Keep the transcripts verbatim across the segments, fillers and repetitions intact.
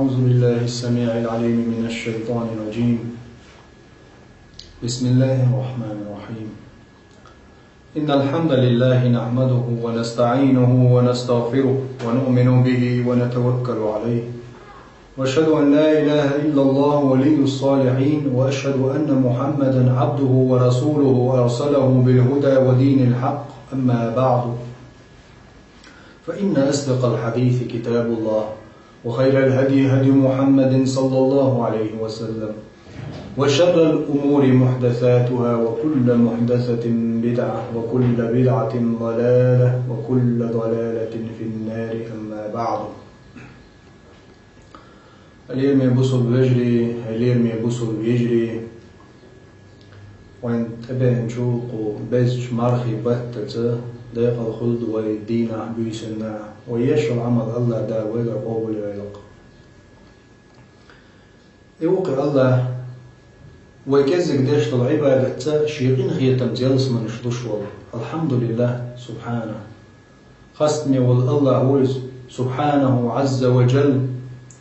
أعوذ بالله السميع العليم من الشيطان الرجيم. بسم الله الرحمن الرحيم. إن الحمد لله نحمده ونستعينه ونستغفره ونؤمن به ونتوكل عليه. وأشهد أن لا إله إلا الله ولي الصالحين، وأشهد أن محمدا عبده ورسوله أرسله بالهدى ودين الحق. أما بعد، فإن أصدق الحديث كتاب الله، وخير الهدي هدي محمد صلى الله عليه وسلم، وشر الأمور محدثاتها، وكل محدثة بدعة، وكل بدعة ضلالة، وكل ضلالة في النار. أما بعد. Хьалераме бусулба вежарий, хьалераме бусулба йижарий, вайн тӀебеанчул кху безачу мархий баттаца декъала хуьлда вай дийнахь, буьйсанна, вай еш йолу Ӏамал АллахӀ Дала вайгара къобалйойла-кх. И ву-кх АллахӀ, вай кӀеззиг деш долу Ӏибадатца Шен къинхетамца ялсаманаш луш волу. АлхьамдулиллахӀ, субхьана. Хастаме волу АллахӀ ву иза, субхьанаху, Ӏазза ва жалла.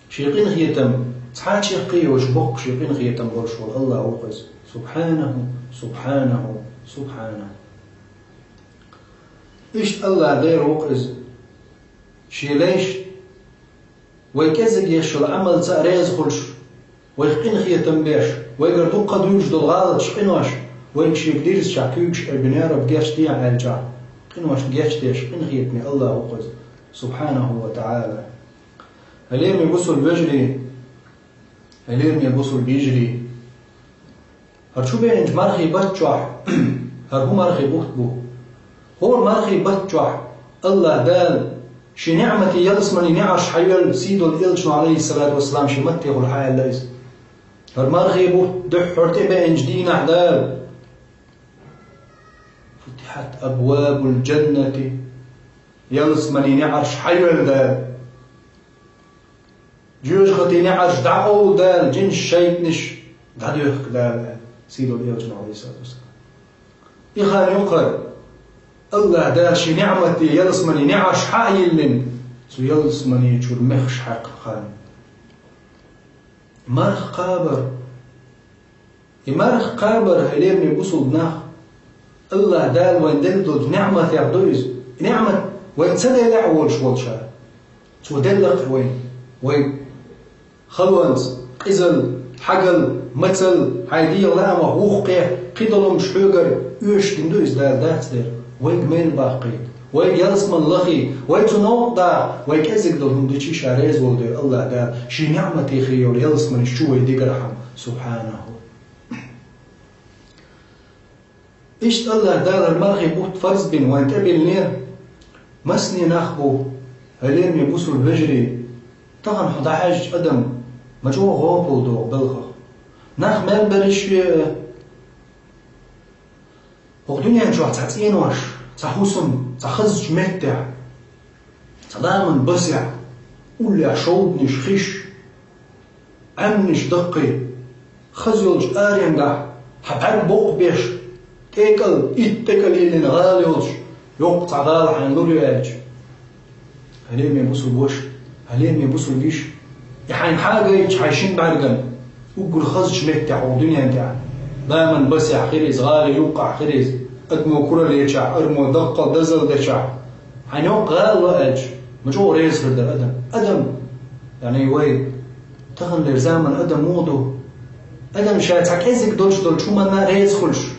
Шен къинхетам цхьа а чекх йоцуш боккха, Шен къинхетам болуш волу АллахӀ ву-кх иза. Субхьанаху, субхьанаху, субхьанаху. Иштта АллахӀ дера ву-кх иза. Шен лайш вай кӀеззиг еш йолу Ӏамалца а реза хуьлуш, вайх къинхетам беш, вайгара дуккха дуьйлуш долу гӀалаташ, къинош, вайга Шега дирзичахь куьйгаш Ӏийбина, я Рабби, гечдехьа аьлчахь, къиношна гечдеш, къинхетаме АллахӀ ву-кх иза, субхьанаху ва таӀала. Хьалераме бусулба вежарий, хьалераме бусулба йижарий. ХӀара чу беанчу мархий баттахь, хӀара хӀун мархий бутт бу? ХӀора мархий баттахь АллахӀ Дала Шен ниӀматийн ялсаманийн неӀарш хьайоьллу сийдолу элчано, Ӏалайхиссалату вассалам, шен маттехула хьааьлла иза. ХӀара мархий бутт дуьххьара тӀебеанчу дийнахь Дала: «Футихьат абвабул джаннати», ялсаманийн неӀарш хьайоьллу Дала. Жоьжахатин неӀарш дӀакъовлу Дала, джинаш, шайтӀанаш дӀадоьхку Дала, аьлла сийдолу элчано, Ӏалайхиссалату вассалам. И хан ю-кх хӀара, АллахӀ Дала Шен ниӀматийн ялсаманийн неӀарш хьа а йиллина, цу ялсамани чуьра мехаш хьаькхна хан. Марха кхабар. И марха кхабар, хьалераме бусулба нах, АллахӀ Дала вайна делла долчу неӀматех ду иза. И неӀмат вайна ца делла а волуш волу Ша. Цо делла-кх вайна. Вай халонца, къизалла, хьагалла, мацалла, хьайн дегӀан лаамах вухкхе, кхидолу хӀумнаш хьоьгара оьшуш дина ду иза Дала, дац дера? Вайга мел баккхийта, вайга ялсамани лахийта, вай цу новкъа даха, вай кӀеззиг долу хӀума дича Ша реза волу дела АллахӀ Дала, Шен ниӀматех йолу ялсаманиш чу вай дигархьама, субхьанаху. Иштта АллахӀ Дала хӀара мархий бутт фарз бина вайна тӀебиллинера. Масане нах бу, хьалераме бусулба вежарий, тахана хьо дӀахьаьжча адам ма чӀогӀа гӀопал догӀу балхах. Нах мел берриш а, хӀокху дуьнен чохь цхьа цӀенош, цхьа хӀусам, цхьа хазачу меттехь, цхьа ламан басехь, уллехь шовданаш хиш, Ӏаьмнаш даккхий, хаза йолчу аренгахь хьан бӀаьрг боккха беш, тӀекӀал, итт тӀекӀал йиллина гӀала йолуш, йоккха цхьа гӀала хьайна лур ю аьлча. Хьалераме бусулба ваша, хьалераме бусулба йиша, и хьайна хьагайча хьайн шина бӀаьргана, уггар хазачу меттехь хӀокху дуьнен тӀехь, ламан басехь хир иза, гӀали юккъахь хир иза, адамо куралла ечахь, адамо даккхал дозалла дечахь, хьайна йоккха гӀала ло аьлча, ма чӀогӀа реза хир дара адам. Адам, яъни вай таханлера заман адам муха ду? Адам ша цхьа кӀеззиг долуш долчу хӀуманна а реза хуьлуш.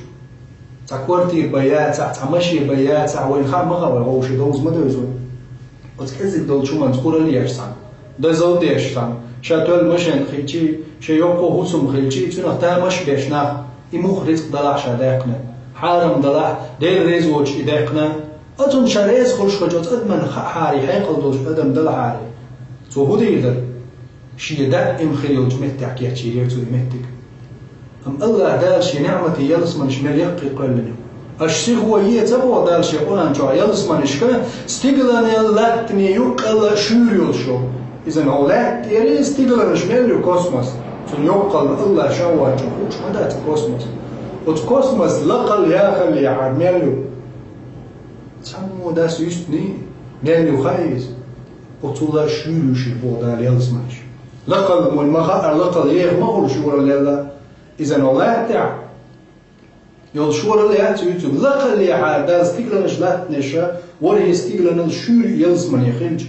Цхьа квартира бан яцахь, цхьа машен бан яцахь, вайна хаа ма хаьа, вай вовшийн довза ма девза вай. Оцу кӀеззиг долчу хӀуманца куралла еш цхьаьна, дозалла деш цхьаьна, ша тоьлла машен хилчий, шен йоккха хӀусам хилчий, цуьнах тамаш а беш нах, и муха рицкъ далахь ша даьккхина, хьарам далахь, Дела реза воцуш и даьккхина, оцунна ша реза хуьлуш хилча, оцу адамна хаахьара, хьекъал долуш адам далахьара, цо хӀун дийр дара? Шен даим хир йолчу меттехь кечйийр яра цо и меттиг. Амма АллахӀ Дала Шен ниӀматийн ялсаманиш мел яккхий кхоьллина. Аша сихо е ца боху Дала Шен Къуръан чохь ялсаманишка, стигаланел, латтанел юккъал а шуьйра йолуш йолу. Иза хӀокху лаьтта тӀера стигаланаш мел ю, космос. Цунна йоккхалла АллахӀ Ша воцчунна хууш ма дац космос. Оцу космос лакхал яхаллехьара мел ю. Цхьаммо дас юьстний, мел ю хаьий иза? Оцул а шуьйра ю шуьга боху Дала ялсаманиш. Лакхал, вайн ма хаьара, лакхал еха ма хуьлу шоралла. Иза но латтехь йолу шоралла яц юьйцург. Лакхаллехьара Дала стигланаш латтанеша, ворхӀе стигланал шуьйра ялсамане хилча,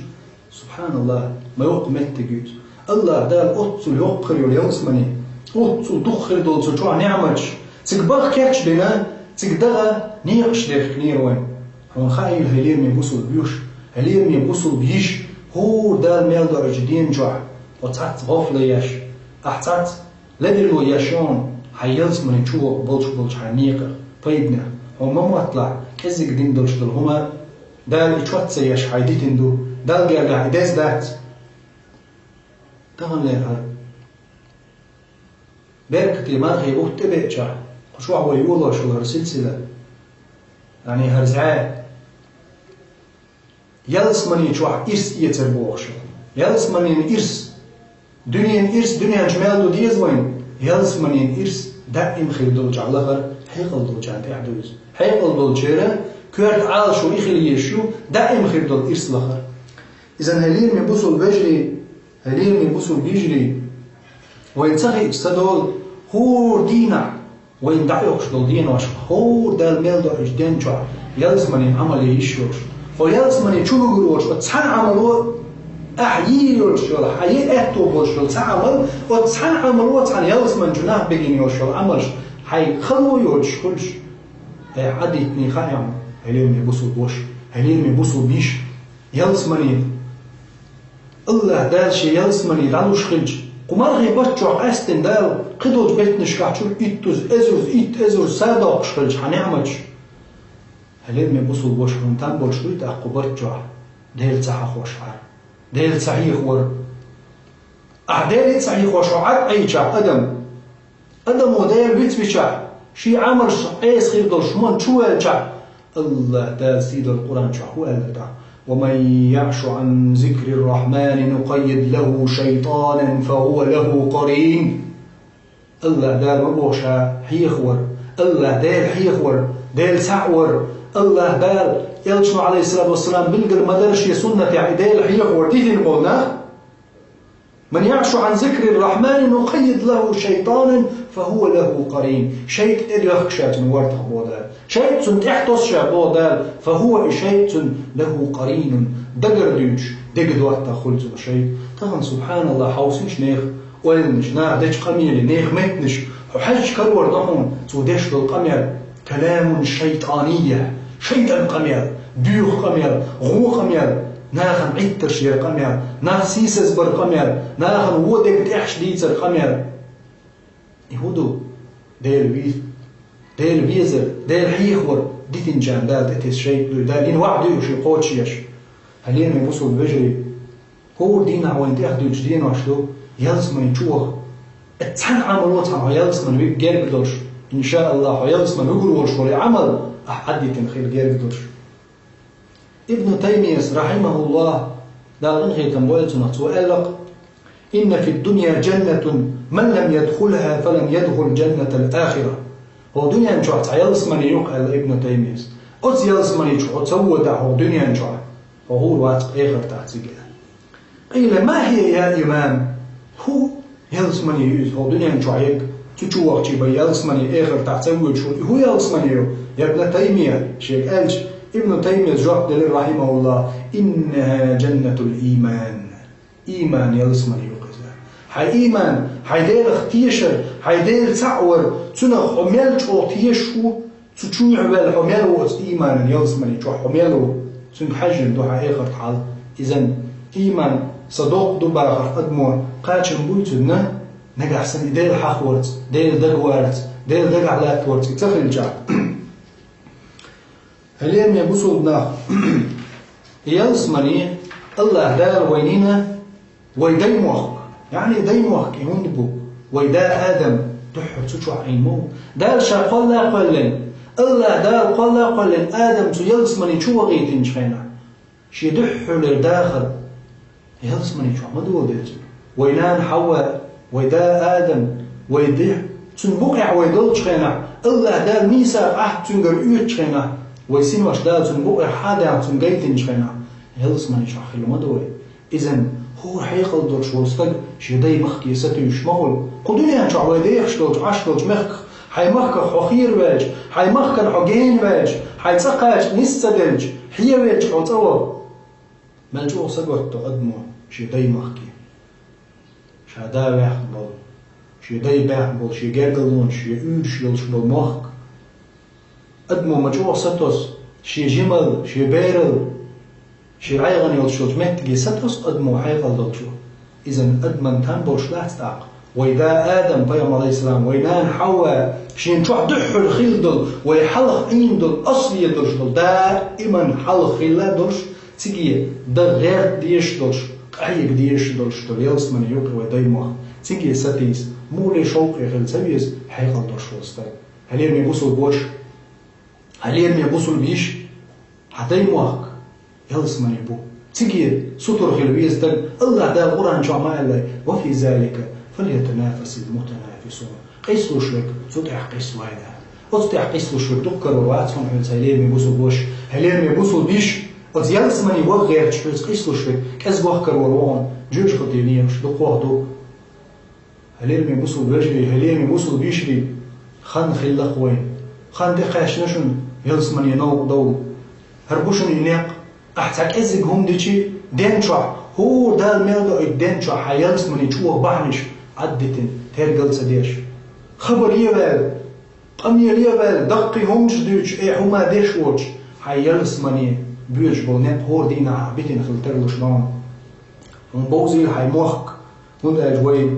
субханаллахӀ, ма йоккха меттиг юьйцу. АллахӀ Дала оццул йоккха хир йолу ялсамане, оццул дукха хир долу цу чохь неӀматаш, цига баха кечдина, цига даха некъаш дехкинера вайн. Хьуна хаийла, хьан лераме бусулба йиш, хьан лераме бусулба йиш, хӀора Дала мел доуьйтучу ден чохь, хьо цхьацца гӀофла еш, ахь цхьацца ледарло еш йолу хьан ялсамане чу воккха болуш болчу хьайн некъах, пайданех, хьо ма мотталахь, кӀеззиг дина долуш долу хӀума, Дала и чот ца еш хьайн дитина ду, Далла гергахь и деза дац. Таханлера хӀара беркате мархий бутт тӀебеачахь, кху чохь вай йолош йолу хӀара силсила, яъни хӀара зӀе, ялсамане чохь ирс эцар бохуш. Ялсаманин ирс. Дуьненан ирс дуьнен чу мел ду деза вайн. Ялсаманин ирс даим хир долчохь лахара, хьекъал долчарна тӀехь ду иза. Хьекъал долчеран коьрта Ӏалашо и хила езаш ю, даим хир долу ирс лахара. Иза, хьан лераме бусулба вежарий, хьан лераме бусулба йижарий, вайн ца хиъча ца долу, хӀора дийнахь вайна дӀайохуш долу деношка, хӀора Дала мел доуьйтучу ден чохь ялсаманин Ӏамал е йиш йолуш. Хьо ялсамане чу вуьгур волуш оцу цхьана Ӏамало, ахь йийр йолуш йолу, хьан е аьтто болуш йолу цхьа Ӏамал, оцу цхьана Ӏамало цхьана ялсамани чу нах бегийна йолуш йолу Ӏамалш хьайн хало йоцуш хуьлуш, айхьа Ӏадитний хаьа хьуна, хьан лераме бусулба ваша, хьан лераме бусулба йиш. Ялсамане, АллахӀ Дала шен ялсамане дӀалуш хилча, кху мархий бутт чохь къаьсттина Дала кхидолчу беттанашкахь чуьра иттаза, эзарза, итт эзарза садоккхуш хилча хьан неӀматаш. Хьан лераме бусулба ваша, хьуна там болуш дуй тӀаккха кху бутт чохь Дела ца хьахош Ӏар, Дела ца хьехавар. Ахь Дела ца хьехош хьо Ӏар Ӏийчахь, адам, адамо Дела вицвичахь, шен Ӏамалш Ӏеса хир долуш хӀуманна чу ваьлчахь, АллахӀ Дала сийдолу Къуръан чохь хӀун аьлла тӀаккха: «ومن يعش عن ذكر الرحمن نقيض له شيطانا فهو له قرين». АллахӀ Дала ма боху ша хьехавар, АллахӀ Дела хьехавар, Дела цхьаъ вар, АллахӀ Дала, Элчано, Ӏалайхиссалату вассалам, билгал ма дара шен суннатехь и Дела хьехавар дитина болу нах. «من يعش عن ذكر الرحمن نقيض له شيطانا فهو له قرين». ШайтӀа тӀедоьхку ша цунна вортах боху Дала. ШайтӀа цунна тӀехь тосу ша боху Дала. «فهو», и шайтӀа цунна, «له قرين», дагар дуьйцуш, дега доттагӀа хуьлу цунна шайтӀа. Тахана, субханаллахӀ, хьовсийша нехан ойланаш, наха дечу къамеле, нехан меттанаш, хьо хьаьжча карор дан хьуна, цо деш долу къамел. «كلام شيطاني», шайтӀан къамел, боьха къамел, гӀо къамел, нахана Ӏиттарш яр къамел, нах сийсазбар къамел, нахана вон дерг тӀехьаш дийцар къамел. И хӀун ду? Дела вийр, Дела везар, Дела хьехавар дитинчарна Дала тӀетесна шайтӀа дуй, Дала йина ваӀда ю шен кхочушъеш. Хьан лераме бусулба вежарий, хӀора дийнахь вайна тӀехдуьллучу денош ду ялсамани чу ваха. Э, цхьана Ӏамало цхьана хьо ялсамани вига герга долуш, иншааллахӀ, хьо ялсамани вуьгур волуш волу и Ӏамал ахь Ӏадитина хила герга долуш. Ибн Таймияс, рахьимахуллахӀ, Дала къинхетам бойла цунах, цо аьлла-кх: «إن في الدنيا جنة من لم يدخلها فلن يدخل جنة الآخرة». ХӀокху дуьнен чохь цхьа ялсамани ю-кх, аьлла Ибн Таймияс. Оцу ялсамани чу хьо ца водахь хӀокху дуьнен чохь, хьо гӀур вац-кх эхартахь цига. «قيل: ما هي يا إمام؟» ХӀун ялсамани ю иза хӀокху дуьнен чохь ерг? Цу чу вахчий бен ялсамани эхартахь ца воьдуш волу и хӀун ялсамани ю, я Ибн Таймия? Шега аьлча, Ибн Таймияс жоп делира, рахьимахуллахӀ: «إنها جنة الإيمان». Ийман ялсамани ю иза. Хьайн ийман, хьайн Делах тешар, хьайн Дела цхьаъ вар, цунах хьо мел чӀогӀа тешаш ву, цу чу юьхьа ваьлла хьо мел ву оцу ийманан ялсамани чохь, хьо мел ву? Цуьнга хьаьжжина ду хьан эхарт хьал. Иза ийман сан доккха ду бахарх адамо кхачам буй цуьнан, нагахь санна и Дела хьахорца, Дела дагаварца, Дела дагахь латтаворца и ца хилчахь. Хьан лераме бусулба нах, ялсамани АллахӀ Дала вайна йина вай даймохк, яъни даймохк и хӀунда бу? Вай да Адам дуьххьара цу чохь Ӏийна ма ву. Дала Ша кхолла а кхоьллина, АллахӀ Дала кхолла а кхоьллина Адам цу ялсамани чу вахийтинчу хенахь, Шен дуьххьарлера дахар ялсамани чохь ма доладелча, вай нана Хьава, вай да Адам, вай ди, цуьнан букъехь вай долчу хенахь, АллахӀ Дала мийсакъ, Ӏахьд цуьнгара оьцучу хенахь, вай синош Дала цуьнан букъехь хьадаьхна, цунна гайтинчу хенахь, ялсамани чохь хилла ма ду вай. Иза ХӀора хьекъал долуш волу стаг шен дай махке сатуьйсуш ма хуьлу. Кху дуьнен чохь вай дехаш долчу, Ӏаш долчу мехках, хьайн махках хьо хераваьлча, хьайн махкана хьо генаваьлча, хьайн цӀа кхача нис ца делча, хьевелча хьо цӀа ваха. Мел чӀогӀа сагатдо адамо шен дай махке. Ша да ваьхна болу, шен дай баьхна болу, шен гергарлонаш, шен уьйраш йолуш болу мохк. Адамо ма чӀогӀа сатосу, шен жималла, шен бералла, шен гӀайгӀана йолчу меттиге сатосу адамо хьекъал долчо. Иза адаман там болуш дац тӀаккха. Вай да Адам пайхамар, алейхиссалам, вай нана Хьавва, шена чохь дуьххьара хилла долу, вай хьалха Ӏийна долу, асле долуш долу, даиман хьалха хилла долуш, циге дан гӀерта дезаш долуш, къахьега дезаш долуш долу ялсамане юкъа вай дай мохк. Циге сатийса, муха шовкъе хила ца веза хьекъал долуш волу стаг. Хьалераме бусулба ваша, хьалераме бусулба йиша, хьан дай мохк ялсамане бу. Циге сутара хила веза стаг. АллахӀ Дала Къуръан чохь ма аьллай: «Ва фи залика фальятанафасил мутанафисун». Къийсалуш верг цу тӀехь къийсавайла. Оцу тӀехь къийсалуш верг дукха карор вац хьуна хьоьца, хьалераме бусулба ваша, хьалераме бусулба йиша. Оцу ялсамане ваха гӀерташ хьоьца къийсалуш верг кӀезгох карор ву хьуна, жоьжахатин некъаш дукхох ду. Хьалераме бусулба вежарий, хьалераме бусулба йишарий, хан хилла-кх вайн. Хан тӀекхаьчна шуна ялсамане новкъа довла. ХӀара бу шуна и некъ. Ахь цхьа кӀеззиг хӀума дичи, ден чохь, хӀора Дала мел доуьйту ден чохь хьан ялсамане чӀогӀа бахьанаш Ӏаддитина, тергал ца деш. Хабаре а ваьлла, къамеле а ваьлла, даккхий хӀуманаш а дуьйцуш, э, хӀума деш воцуш, хьан ялсамане боьдуш болу некъ хӀора дийнахь ахь битина хила тарлуш ма ву. Хьуна бовзийла хьайн мохк, хӀунда аьлча вай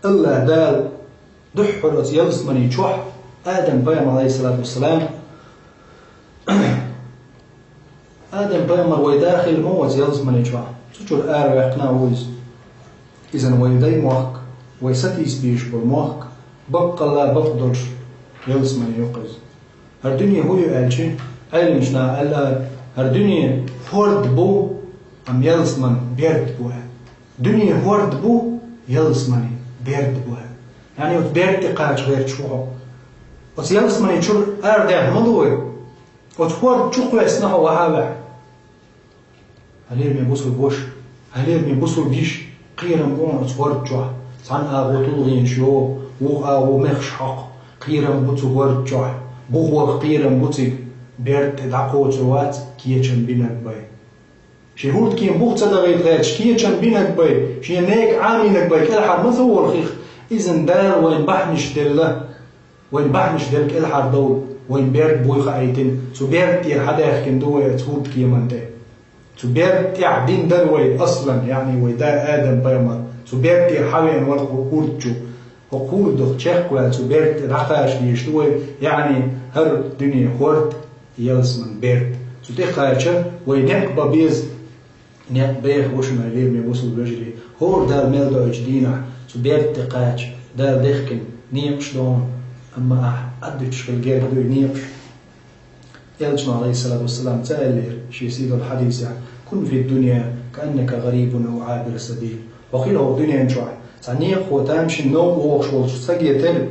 АллахӀ Дала дуьххьара оцу ялсамане чохь Адам пайхамар, алейхиссалату вассалам, Адам пайхамар вай да хилла ма ву оцу ялсамане чохь. Цу чуьра араваьккхина а ву иза. Иза вай дай мохк, вай сатийса безаш болу мохк, баккъалла бакъ долуш ялсамане ю-кх иза. ХӀара дуьне хӀун ю аьлча, Ӏеламнаха аьлла, хӀара дуьне хӀорд бу, амма ялсаман берд бу аьлла. Дуьне хӀорд бу, ялсамане берд бу аьлла. Яъни оцу берд тӀе кхача гӀерташ ву хьо. Оцу ялсамане чуьра арадаьхна ма ду вай. Оцу хӀорда чу кхоьссина хьо вахьа а ваьхьа. Хьалераме бусулба ваша, хьалераме бусулба йиша, кхерам бу хьуна оцу хӀорда чохь. Цхьана агӀор тулгӀенаш йогӀу, вукху агӀор мехаш хьокху. Кхерам бу цу хӀорда чохь. Бухох кхерам бу цига. Берд тӀе дӀакхочур вац, кечам бинарг бен. Шен хӀурдкема бух ца дахийта гӀерташ, кечам бинарг бен, шен нека Ӏамийнарг бен кӀелхьара ма ца волу хих, иза Дала вайн бахьанаш делла. Вайн бахьанаш делла кӀелхьардовла, вайн берд буй хаийтина, цу берд тӀера хьадаьхкина ду вай оцу хӀурдкеман тӀе. Цу берд тӀехь дина дара вай аслан, яъни вай да Адам пайхамар. Цу берд тӀера хьавеана вара кху хӀурда чу. ХӀокху хӀурдах чекхваьлла цу берд тӀе дӀакхача дезаш ду вай, яъни хӀара дуьне хӀорд, ялсаман берд. Цу тӀе кхача вай некъ бан беза. Некъ беха ву шуна, хьалераме бусулба вежарий, хӀора Дала мел доуьйтучу дийнахь цу берд тӀе кхача, Дала дехкина некъаш ду хьуна, амма ахь Ӏаддуьтуш хила герга ду и некъаш. Элчано, алейхиссалату вассалам, ца аьллера шен сийдолу хьадисехь: «Кун фид дунья кааннака гӀарибун ав Ӏабиру сабил». Хьо хила хӀокху дуьнен чохь цхьа некъахо, тамашийна новкъа вогӀуш волчу стаге тера,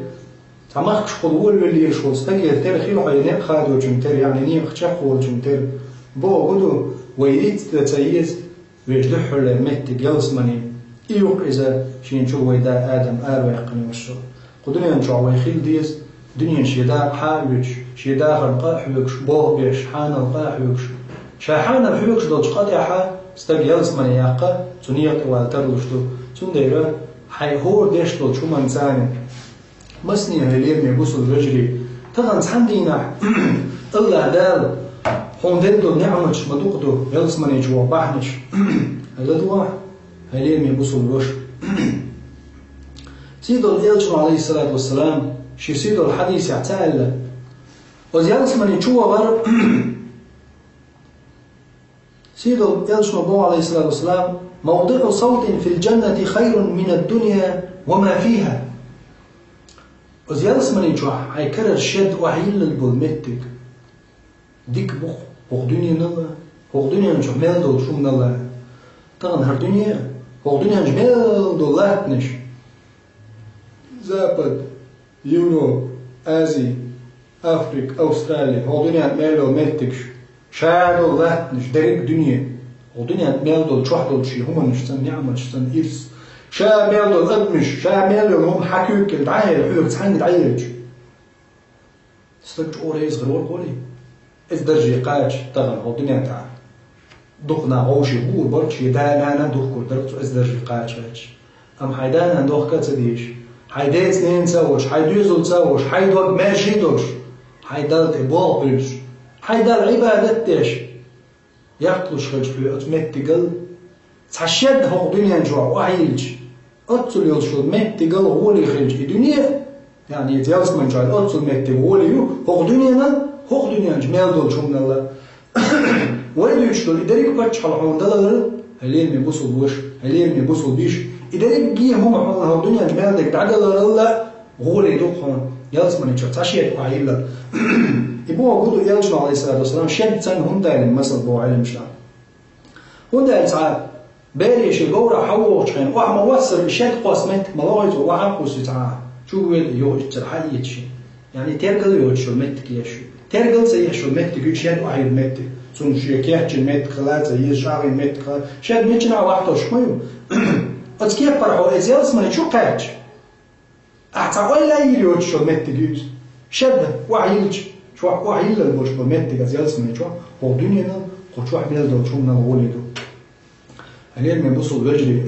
цхьа махкашкахула волавелла лелаш волу стаге тера хила хьо, и некъ хадочун тера, яъни некъах чекхволчун тера. Бохург ду, вай йиц дан ца еза вешан дуьххьарлера меттиг ялсамане. И ю-кх иза, шена чуьра вай да Адам араваьккхина йолуш. Кху дуьнен чохь вай хила деза, дуьнен шен дакъа хьа а оьцуш, шен дахарна къа а хьоьгуш, болх беш, хьанал къа а хьоьгуш. Ша хьанал хьоьгуш долчу къа тӀехь стаг ялсамане яккха, цу некъа тӀе вала тарлуш ду. Цундела хьайн хӀора деш долчу хӀуманца а Масане, хьалераме бусулба вежарий, тахана цхьана дийнахь АллахӀ Дала хьуна делла долу неӀматаш ма дукха ду, ялсамане чу ваха бахьанаш. ЛадугӀа, хьалераме бусулба ваша. Сийдолу Элчано, алейхиссалату вассалам, шен сийдолу хьадисехь ца аьлла: «Оцу ялсамане чу вахар». Сийдолу Элчано боху, алейхиссалату вассалам: «Мавдиъу савтин фил джаннати хайрун минад дунья ва ма фиха». Оцу ялсамане чохь хьайн карара шед охьайиллал болу меттиг дика бу-кх хӀокху дуьненал а, хӀокху дуьнен чохь мел долчу хӀуманал а. Тахана хӀара дуьне а, хӀокху дуьнен чу мел долу латтанаш, Запад, Европа, Ази, Африка, Австрали, хӀокху дуьненан мел йолу меттигаш, ша долу латтанаш, дерриг а дуьне. ХӀокху дуьнен тӀа мел долу, чохь долчу шен хӀуманашца, неӀматашца, ирс. Ша мел долу адамаш, ша мел йолу хӀума хьан куьйга кӀел дӀахьера хьоьга цхьаьнга дӀаелча. Стаг чӀогӀа реза хир вара гӀоле. Иза дарже кхача тахана хӀокху дуьнен тӀехь. Дукха нах вовшийн гӀур бара, шен да-нана духкур дара цо иза дарже кхача хилча. Амма хьайн да-нана дохка а ца дезаш, хьайн деца-ненаца а волуш, хьайн доьзалца а волуш, хьайн дог маьрша а долуш, хьайн Далла тӀе болх буьллуш, хьайн Далла Ӏибадат а деш, яккхалуш хилча хьоьга оцу меттигал, цхьа шед хӀокху дуьнен чохь охьайиллича, оццул йолуш йолу меттигал гӀоле хилча и дуьне, яъни ялсамани чохь оццул меттиг гӀоле ю, хӀокху дуьненал, хӀокху дуьнен чу мел долчу хӀуманал а. Вай дуьйцуш долу и дерриг а паччахьалла хьуна даларал, хьан лераме бусулба ваша, хьан лераме бусулба йиша, и дерриге хӀума хьуна хӀокху дуьнен чу мел дерг дӀадаларал а, гӀоле ду хьуна ялсамани чохь цхьа шед охьайиллал. И бохург ду элчано, Ӏалайхиссалату вассалам, шед санна хӀунда аьлла, масала боху Ӏеламнаха. ХӀунда аьлча цхьа бере шен говрахь хьан вогӀучу хенахь, охьа ма-вассара, шед кхосса меттиг ма лохуьйту, охьа а кхуссуьйту цхьа, чу вуьйлу йохуьйтуьйтура хьан эцаш. Яъни тергал йоцуш йолу меттиг еш ю. Тергал ца еш йолу меттиг ю, шед охьайиллина меттиг. Цунна шен кечйина меттиг хила а ца еза, шен охьайиллина меттиг хила а. Шед миччанхьа вахтош ма ю. Оцу кеппара хьо иза ялсамани чу кхаьчча, ахь цхьа ойла а йийр йоцуш йолу меттиг ю иза. Шед охьайиллича, чохь охьайиллал болуш болу меттиг иза ялсамани чохь, хӀокху дуьненал, кху чохь мел долчу хӀуманал гӀоле ду. Хьан лераме бусулба вежарий,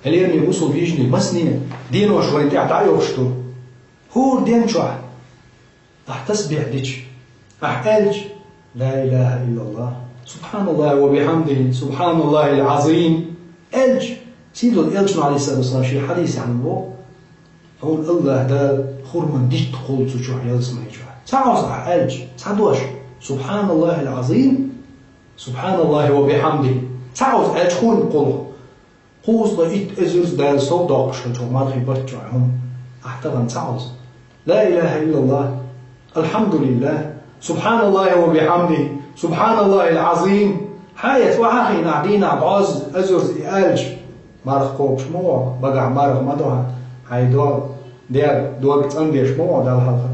хьан лераме бусулба йижарий, масане денош вайна тӀехь дӀа а йохуш ду. ХӀора ден чохь ахь тасбихь дича, ахь аьлча: «Ла илаха иллаллах, субханаллахи ва бихьамдихи, субханаллахил Ӏазим», аьлча, сийдолу элчано, Ӏалайхиссалату вассалам, шен хьадисехь ма боху: «Хьуна АллахӀ Дала хурман дитт кхуллу цу чохь, ялсамани чохь». Цхьа хьоза ахь аьлча, цхьа дош: «Субханаллахил Ӏазим, субханаллахи ва бихьамдихи». Цхьа хьоза аьлча хурма кхуллу. Кхузткъе итт эзарза Дала сов доккхуш хилча хӀокху мархийн барт чохь хӀума, ахь тахана цхьа хьоза: «Ла илаха иллаллах, алхьамдулиллах, субханаллахи ва бихьамдихи, субханаллахил Ӏазим». Хьан эца охьа а хиъна ахь дийнахь бӀозза, эзарза и аьлча, марха кхобуш ма ву, багахь марха ма ду хьан, хьайн дог, дер, дог цӀандеш ма ву Далла хьалха.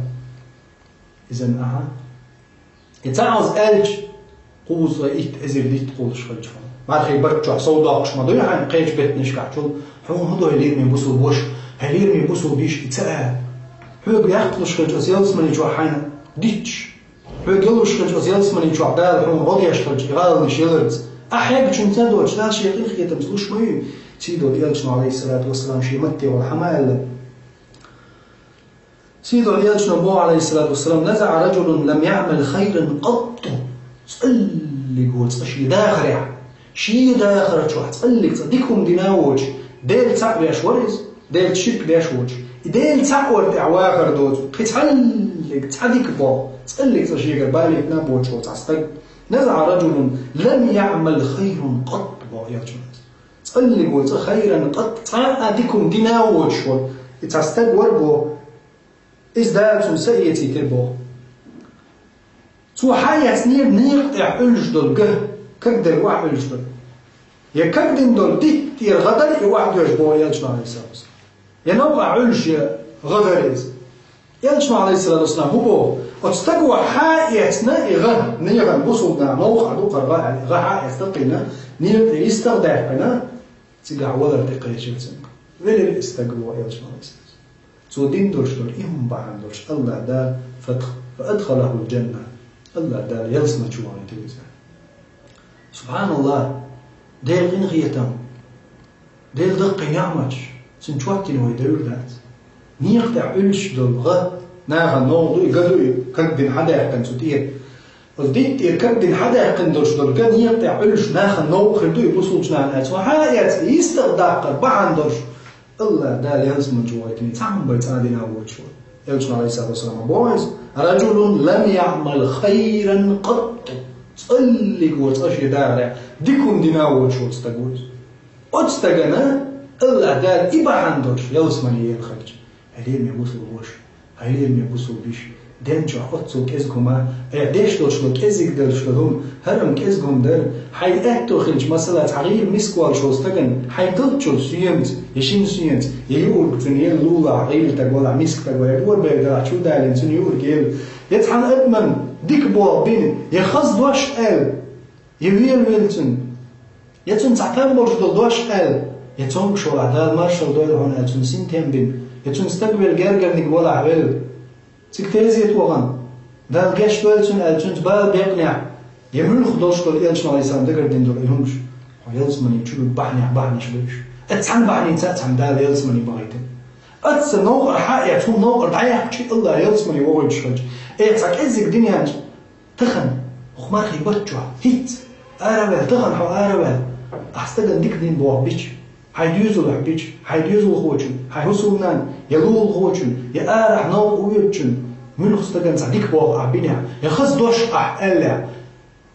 Иза ахьа И цхьа хьоза аьлча, кхузткъе итт эзар дитт кхуллуш хилча хьуна. Мархийн барт чохь сов доккхуш ма дуй хьайна кхечу беттанашкахь чул, хьуна хӀун до, хьан лераме бусулба ваша, хьан лераме бусулба йиша, и ца ала. Хьоьга яккхалуш хилча оцу ялсамани чохь хьайна дитташ, хьоьга йолуш хилча оцу ялсамани чохь Дала хьуна гӀо деш хилча и гӀаланаш яларца, ахь хьегначунца доцуш, Дала шен къинхетамца луш ма юй. Сийдолу элчано, Ӏалайхиссалату вассалам, шен матте гӀолла хьан ма аьлла. Сийдолу элчано боху, Ӏалайхиссалату вассалам: «НазаӀа раджулун лам яӀмал хайран къатту». ЦӀаллиг ву цкъа шен дахарехь, шен дахар чохь цӀаллиг цкъа дика хӀума дина а воцуш, Дела цхьаъ веш вара иза, Делаца ширк деш воцуш. И Дела цхьаъ вар тӀехь вахар доцу, кхин цхьаллиг цхьа дика боху, цӀаллиг цкъа шегара балийтина а боцуш волу цхьа стаг. «НазаӀа раджулун лам яӀмал хайран къатту», боху элчано. ЦӀаллиг ву цкъа хайран къатту, цхьа а дика хӀума дина а воцуш волу и цхьа стаг вара боху. Иза Дала цунна са эцийтира боху. Цо хьаэцнера некъа тӀехь Ӏуьллуш долу га, кагдерг охьа Ӏуьллуш дара. Я кагдина долу диттера гӀа дара и охьадоьжна боху элчано, Ӏалайхиссалату вассалам. Я новкъахь Ӏуьллуш я гӀа дара иза. Элчано, Ӏалайхиссалату вассалам, хӀун боху? Оцу стага хьаэцна и гӀа, нехан бусулба наха новкъахь ду кхара гӀа аьлла, гӀа хьаэцна кхина, некъа тӀе йистагӀ даьккхина, цигахь валар тӀекхечира цуьнга. Велира и стаг боху элчано, Ӏалайхиссалату вассалам. Цо дина долуш долу и хӀума бахьана долуш АллахӀ Дала фатх, фа адхалахул джанна, АллахӀ Дала ялсамани чу вахийтира иза. СубхьаналлахӀ! Делан къинхетам, Делан даккхий неӀматаш, цуьнан чот йина вай девр дац. Некъа тӀехь Ӏуьллуш долу гӀа, нахана новкъа ду и, га ду и, кагдина хьадаьккхина цу тӀера. Оцу диттера кагдина хьадаьккхина долуш долу га некъа тӀехь Ӏуьллуш нахана новкъа хир ду и бусулба нахана аьлла. Цо хьаэцна и йистагӀ даккхар бахьана долуш, АллахӀ Дала ялсамани чу вахийтина цхьа хӀума бен цӀа дина а воцуш вара. Элчано, Ӏалайхиссалату вассалам, боху иза: «Раджулун лам яӀмал хайран къатту». ЦӀаллиг ву цкъа шен дахарехь дика хӀума дина а воцуш волу стаг ву иза. Оцу стагана АллахӀ Дала и бахьана долуш ялсамани елла хилча, хьан лераме бусулба ваша, хьан лераме бусулба йиша, ден чохь оццул кӀезиг хӀума, айхьа деш долуш долу, кӀезиг долуш долу хӀума, хӀара-м кӀезиг хӀума дара. Хьайн аьтто хилча, масала, цхьа гӀийла миска волуш волу стагана хьайн далччул соьмаца, я шина соьмаца, я юург цуьнан елла лулахь, гӀийла стаг валахь, миска стаг валахь, я бора бер далахь, чу далийна цуьнан юург елла, я цхьана адаман дика болх бина, я хаза дош аьлла, я велавелла цуьнан, Я цунна цхьа тан болуш долу дош аьлла, я цомгуш валахь, Дала маршалла дойла хьуна аьлла, цунна синтем бина, я цунна стаг велла, гергарниг валахь велла. Цига тезета вахана, Дала гечдойла цунна аьлла, цуьнца бала бекънехь, я муьлхха долуш долу элчано Ӏалайхиссалам дагардина долу и хӀумаш, хьо ялсамане чу бахьанехь бахьанаш бу уьш. Аса цхьана бахьаница а цхьана Дала ялсамане бахийтина. Аса новкъара хьа а эцна, хӀума новкъара дӀаяьккхича, Аллах ялсамане вохуьйтуш хилча, э, цхьа кӀеззиг динехь, тахана, хӀокху мархий баттахь, хӀинца, ара а ваьлла, тахана хьо ара а ваьлла, ахь стагана дика дин боху бича, хьайн доьзалехь бича, хьайн доьзалхочун, хьайн хӀусамнанна, я лулахочун, я арахь новкъа воьдучун, муьлхха стагана цхьа дика боху ахь бинехь, я хаза дош ахь аьллехь,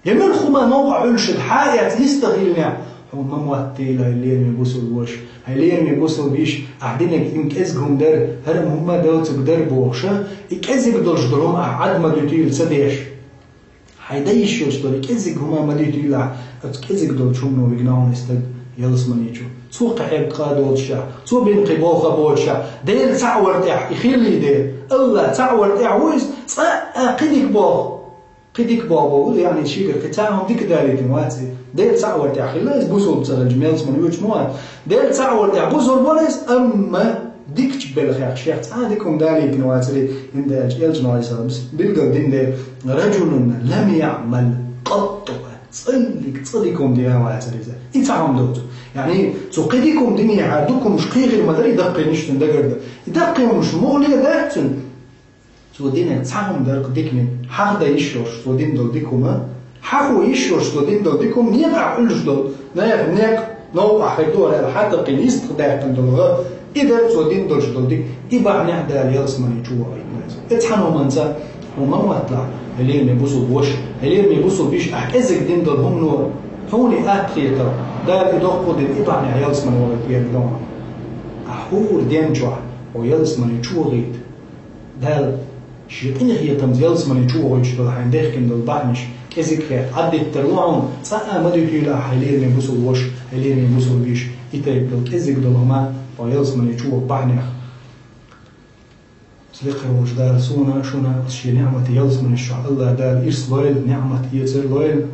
я муьлхха хӀума новкъа Ӏуьллуш хьа а эцна йистехь йиллинехь, хьуна ма моттийла, хьайн лераме бусулба ваша, хьайн лераме бусулба йиша, ахь динарг и кӀезиг хӀума дара, хӀара хӀума доцург дара бохуш, и кӀезиг долуш долу хӀума ахь Ӏад ма дуьтийла ца деш. Хьайн дан йиш йолуш долу и кӀезиг хӀума ма дуьтийла ахь, оцу кӀезиг долчу хӀумано вигна хьуна и стаг ялсамане чу. Цо кхин хьегна къа доцуш ахь, цо бина кхин болх а боцуш ахь, Дела цхьаъ вар тӀехь и хилла дела, Аллах цхьаъ вар тӀехь ву иза, цкъа а кхин дика болх. Кхин дика болх боху, яъни шегара кхин цхьа а хӀума дика далийтина вац и. Дела цхьаъ вар тӀехь хилла иза, бусулба ца хилча, ялсамане воьдуш ма вац. Дела цхьаъ вар тӀехь бусулба вара иза, амма дикачу белхех шех цхьа а дика хӀума далийтина вацаре, хӀунда аьлча элчано Ӏалайхиссалам билгал дина дела: «Раджулун лам яъмал къатту». Цхьаллиг цкъа дика хӀума дина вацаре иза. И цхьа хӀума доцу. Яъни, цо кхин дика хӀума динехьара, дукха хӀумаш кхин хир ма дара, и даккхийнаш цуьнан дагарда. И даккхий хӀумаш муха леладаьтта цуьнан? Цо динарг цхьа хӀума дара-кх дика дина. Хьахо дан йиш йолуш цо дина долу дика хӀума, хьахо йиш йолуш цо дина долу дика хӀума, некъахь Ӏуьллуш долу, нехан некъ новкъахь хир ду аьлла, хьатӀакхийна йистехь даьккхина долу гӀа, и дара цо дина долуш долу дика, и бахьанехь Дала ялсамане чу вохуьйту иза. И цхьана хӀуманца хьуна ма мотталахь, хьайн лераме бусулба ваша, хьайн лераме бусулба йиша, ахь кӀезиг дина долу хӀумано хьуна и атта хетарх, Дала и доккха дина, и бахьанехь ялсамане вохуьйту герга ду хьуна. Ахь хӀора ден чохь хьо ялсамане чу вохуьйту. Дала шен къинхетамца ялсамане чу вохуьйтуш долу хьайна дехкина долу бахьанаш кӀезиг хетта Ӏаддиттар ву хьуна, цкъа а ма дуьтийла ахь, хьайн лераме бусулба ваша, хьайн лераме бусулба йиша, и тайпа долу кӀезиг долу хӀума хьо ялсамане чу воху бахьанех. Лекха волчу Дала суна а, шуна а шен ниӀматан ялсаманеш чохь Аллах Дала ирс лойла, ниӀмат эцар лойла.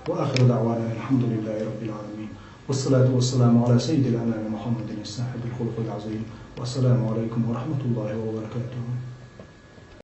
Ва ахиру даъвана анил хьамдулиллахи раббил Ӏаламин. Вассалату вассаламу Ӏала саййидил анами Мухаммадин сахьибил хулукъил Ӏазим. Вассаламу Ӏалайкум ва рахматуллахи ва баракатуху.